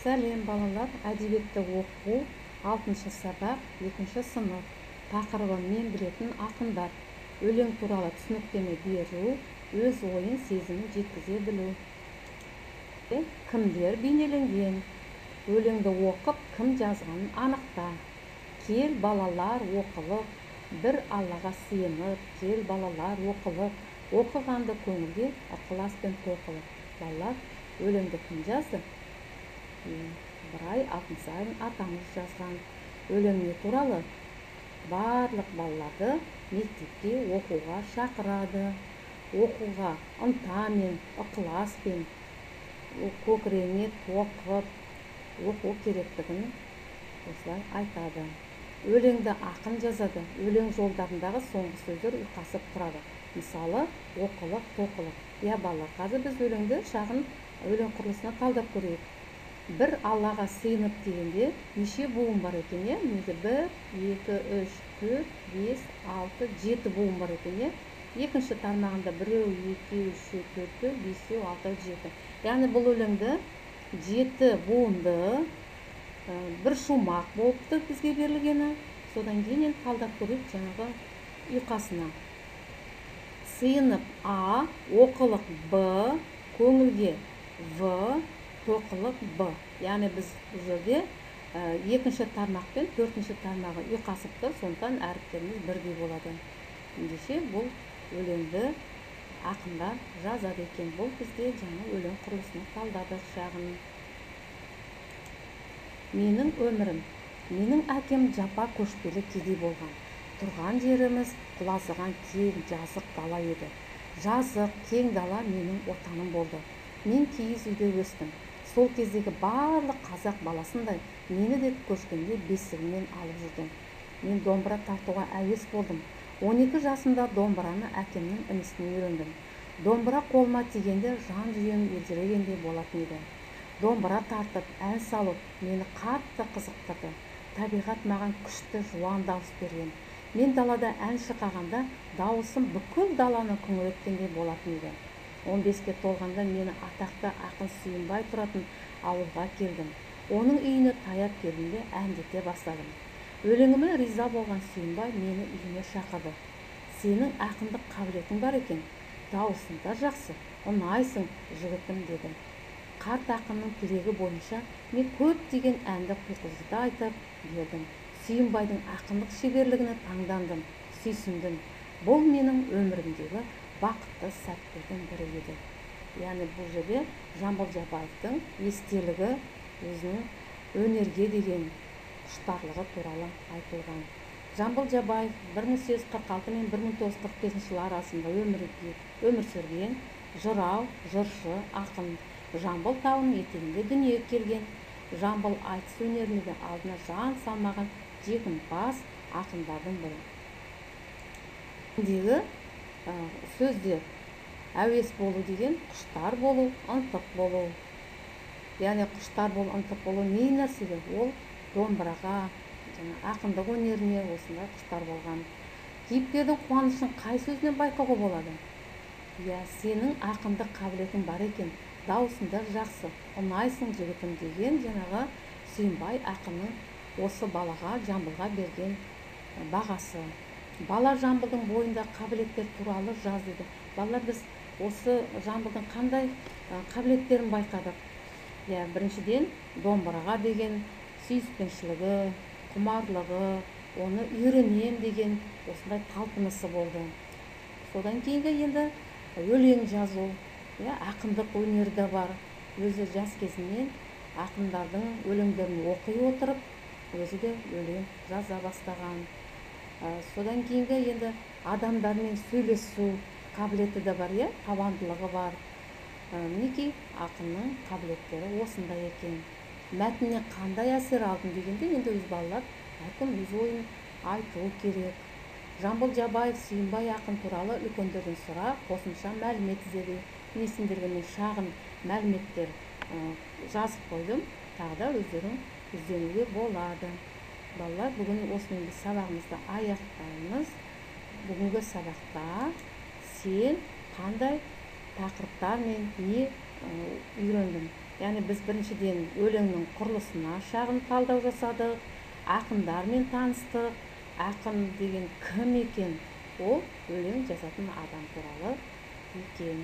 Сәлем, балалар! Әдебиетті оқу, 6 сабақ, 2 сынып. Тақырыбы: мен білетін ақындар. Өлең туралы түсініктеме беру, өз ойын, сезімін жеткізе білу. Кімдер бейнеленген? Өлеңді оқып, кім жазғанын анықта. Кел, балалар, оқылық, бір Аллаға сыйынып, кел, балалар, оқылық, оқығанды көңілге ықыласпен тоқылық. Балалар, өлеңді кім жазды? Ыбырай Алтынсарин атамыз жазған. Өлең не туралы? Барлық балаларды мектепке оқуға шақырады. Оқуға ынтамен, ықыласпен, көкірегіне тоқып оқу керектігін осылай айтады. Өлеңді ақын жазады. Өлең жолдарындағы соңғы сөздер ұйқасып тұрады. Мысалы, оқылық, тоқылық. Иә, балалар, қазір біз өлеңді шағын өлең құрылысына талдап көрейік. Бір Аллаға сыйынып дегенде неше буын бар екен, иә? Негізі 1, 2, 3, 4, 5, 6, 7 буын бар екен, иә? Екінші тармағында 1, 2, 3, 4, 5, 6, 7. Яғни бұл өлеңді 7 буынды бір шумақ болыпты бізге берілгені. Содан кейін енді талдап көрейік жаңағы ұйқасына. Сыйынып А, оқылық Б, көңілге В, тоқылық Б. Яғни біз бұл жерде екінші тармақ пен төртінші тармағы ұйқасып тұр, сондықтан әріптеріміз бірдей болады. Ендеше бұл өлеңді ақындар жазады екен. Бұл бізде жаңа өлең құрылысын талдадық шағын. Менің өмірім. Менің әкем жапа көшпелі кедей болған. Тұрған жеріміз құлазыған кең жазық дала еді. Жазық, кең дала менің отаным болды. Мен киіз үйде өстім. Сол кездегі барлық қазақ баласындай мені де көшкенде бесігіммен алып жүрді. Мен домбыра тартуға әуес болдым. 12 жасымда домбыраны әкемнің інісінен үйрендім. Домбыра қолыма тигенде жан жүйем елжірегендей болатын еді. Домбыра тартып, ән салу мені қатты қызықтырды. Табиғат маған күшті жуан дауыс берген. Мен далада ән шырқағанда дауысым бүкіл даланы күңіренткендей болатын еді. 15-ке толғанда мені атақты ақын Сүйінбай тұратын ауылға келдім. Оның үйіне таяп келдімде әндете бастадым. Өлеңіме риза болған Сүйінбай мені үйіне шақырды. Сенің ақындық қабілетің бар екен, дауысың да жақсы, ұнайсың, жігітім, деді. Қарт ақынның тілегі бойынша мен көптеген әнді құйқылжыта айтып бердім. Сүйінбайдың ақындық шеберлігіне таңдандым, сүйсіндім. Бұл менің өмірімдегі бақытты сәттердің бірі еді. Яғни бұл жерде Жамбыл Жабаевтың естелігі, өзінің өнерге деген құштарлығы туралы айтылған. Жамбыл Жабаев 1846 мен 1945 жыл арасында өмір сүрген жырау, жыршы, ақын. Жамбыл тауының етегінде дүниеге келген. Жамбыл айтыс өнеріне де алдына жан салмаған жеңімпаз ақындардың бірі. Дегі сөздер: әуес болу деген құштар болу, ынтық болу. Яғни құштар болу, ынтық болу не нәрсеге? Ол домбыраға, жаңа ақындық өнеріне осындай құштар болған. Кейіпкердің қуанышын қай сөзінен байқауға болады? Иә, сенің ақындық қабілетің бар екен, дауысың да жақсы, ұнайсың, жігітім, деген жаңағы Сүйінбай ақынның осы балаға, Жамбылға берген бағасы. Бала Жамбылдың бойында қабілеттер туралы жаз деді. Балалар, біз осы Жамбылдың қандай қабілеттерін байқадық? Иә, біріншіден домбыраға деген сүйіспеншілігі, құмарлығы, оны үйренем деген осындай талпынысы болды. Содан кейінгі енді өлең жазу, иә, ақындық өнері де бар. Өзі жас кезінен ақындардың өлеңдерін оқи отырып, өзі де өлең жаза бастаған. Содан кейінгі енді адамдармен сөйлесу қабілеті де бар, иә, табандылығы бар. Мінекей ақынның қабілеттері осындай екен. Мәтіннен қандай әсер алдым дегенде енді өз балалар әркім өз ойын айтуы керек. Жамбыл Жабаев Сүйінбай ақын туралы үлкендерден сұрап, қосымша мәлімет іздеді. Міне, сендерге мен шағын мәліметтер жазып қойдым. Тағы да өздерің ізденуге болады. Балалар, бүгін осымен біз сабағымызды аяқтаймыз. Бүгінгі сабақта сен қандай тақырыптармен не үйрендің? Яғни біз біріншіден өлеңнің құрылысына шағын талдау жасадық, ақындармен таныстық. Ақын деген кім екен? Ол өлең жазатын адам туралы екен.